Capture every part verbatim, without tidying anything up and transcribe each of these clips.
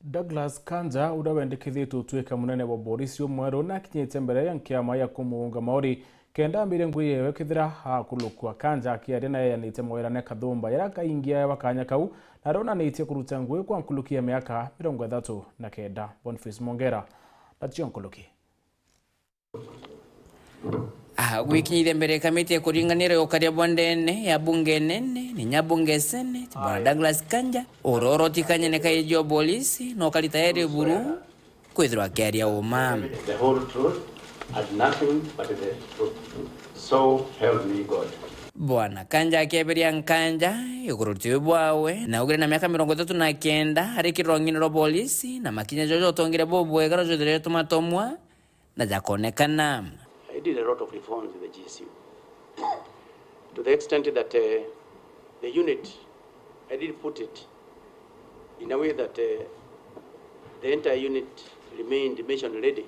Douglas Kanja, uria wendekithitwe utwike munene wa borisi umweru, nakinyite mbere ya nkiama ya kumuunga mauri kenda ambire ngui yewe kethira akulukua. Kanja akiaria na eyanite mawirane Kathumba, yara kaingi aewa kanya kau, na aronanitie kuruta ngui kwa nkuruki ya miaka mirongo ithatu na kenda. Boniface Mongera, ndacio nkuruki. Ah, gwikinyithia mbere kamiti ya kuringanira ya ukaria bwa ndene ya bunge nene, ni nya bunge senate, bwana Douglas Kanja, uroroti kanyene kaiji o bolisi, no kari tayari buru kwithirwa akiaria uma. The whole truth and nothing but the truth. So help me God. Bwana Kanja akeberia Nkanja iguru tiu bwawe, na augire na miaka mirongo ithatu na kenda ari kirong'ine rwa bolisi, na makinya jojo utongire bubwega rujwithirire tumatomwa, na jakonekana. I did a lot of reforms in the G S U to the extent that, uh, the unit, I did put it in a way that, uh, the entire unit remained mission ready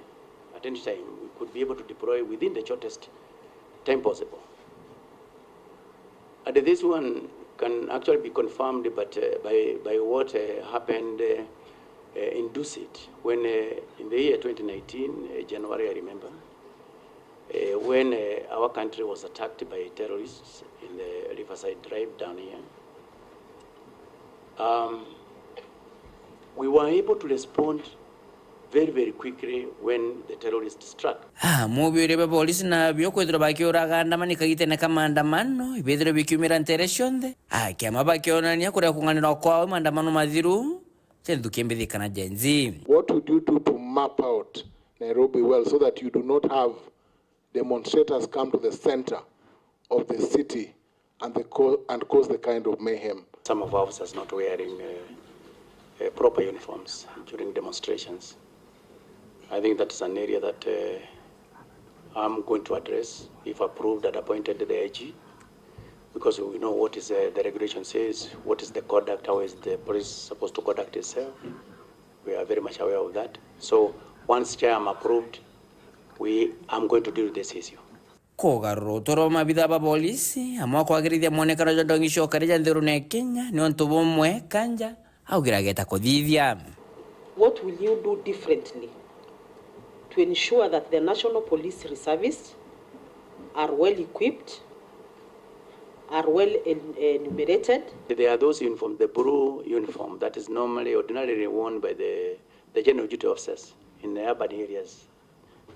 at any time. We could be able to deploy within the shortest time possible. And this one can actually be confirmed, but, uh, by, by what, uh, happened, uh, uh, in Dusit, when, uh, in the year twenty nineteen, uh, January, I remember, uh, when, uh, our country was attacked by terrorists in the Riverside Drive down here. Um, we were able to respond very, very quickly when the terrorists struck. Ah, mubiuria bwa polisi nabio kwithirwa bakiuraga andamani kagitene ka maandamano, ibithirwe bikiumira ntere cionthe. Ah, kiama bakionania kuria kung'anirwa kwao maandamano mathiru, cia nthuki mbithi kana Gen Z. What would you do to map out Nairobi well so that you do not have demonstrators come to the center of the city and the co-, and cause the kind of mayhem? Some of our officers not wearing, uh, uh, proper uniforms during demonstrations. I think that is an area that, uh, I'm going to address if approved and appointed the I G, because we know what is, uh, the regulation says, what is the conduct, how is the police supposed to conduct itself. We are very much aware of that. So once chair am approved, we, I'm going to deal with this issue. Kugarura uturo mabitha ba polisi, amwe kwagirithia mwonekano jwa ndongi cia ukaria ja nthirune ya Kenya, ni untu bumwe Kanja augira ageta kuthithia. What will you do differently to ensure that the National Police Reservists are well equipped, are well en-, enumerated? There are those uniforms, the blue uniform that is normally ordinarily worn by the, the general duty officers in the urban areas,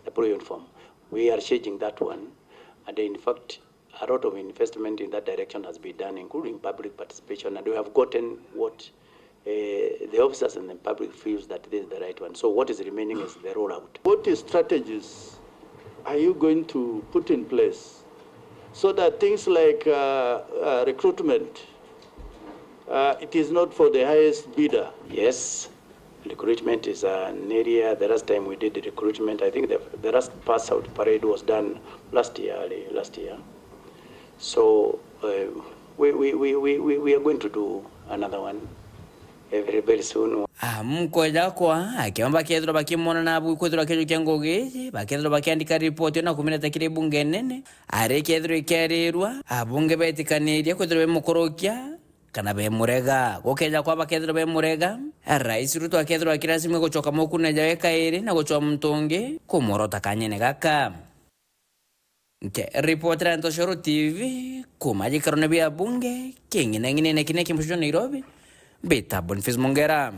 the blue uniform. We are changing that one, and in fact, a lot of investment in that direction has been done, including public participation, and we have gotten what, eh, the officers and the public feels that this is the right one. So what is remaining is the rollout. What strategies are you going to put in place so that things like, uh, uh, recruitment, uh, it is not for the highest bidder? Yes, recruitment is an area. The last time we did the recruitment, I think the, the last pass out parade was done last year, early last year. So, uh, we, we, we, we, we, we are going to do another one very, very soon. Amkwe jakwa akiomba kethirwa bakimwona na abu kwithirwa kijukia ngugi iji, bakethirwa bakiandika ripoti na kumireta kiri bunge nene, ari kethirwa ikerirwa, abunge betikanirie kwithirwa bemukurukia kana bemurega. Gukeja kwa bakethirwa bemurega, Rais Ruto akethirwa akirasimwe gucoka mukune jawe kairi na gucwa muntu ungi kumworota kanyene gaka. Nke ripotera Ntoshoro T V kuma gikarone bia bunge king'ineng'inene kine kimuco Nairobi, mbita Boniface Mongera.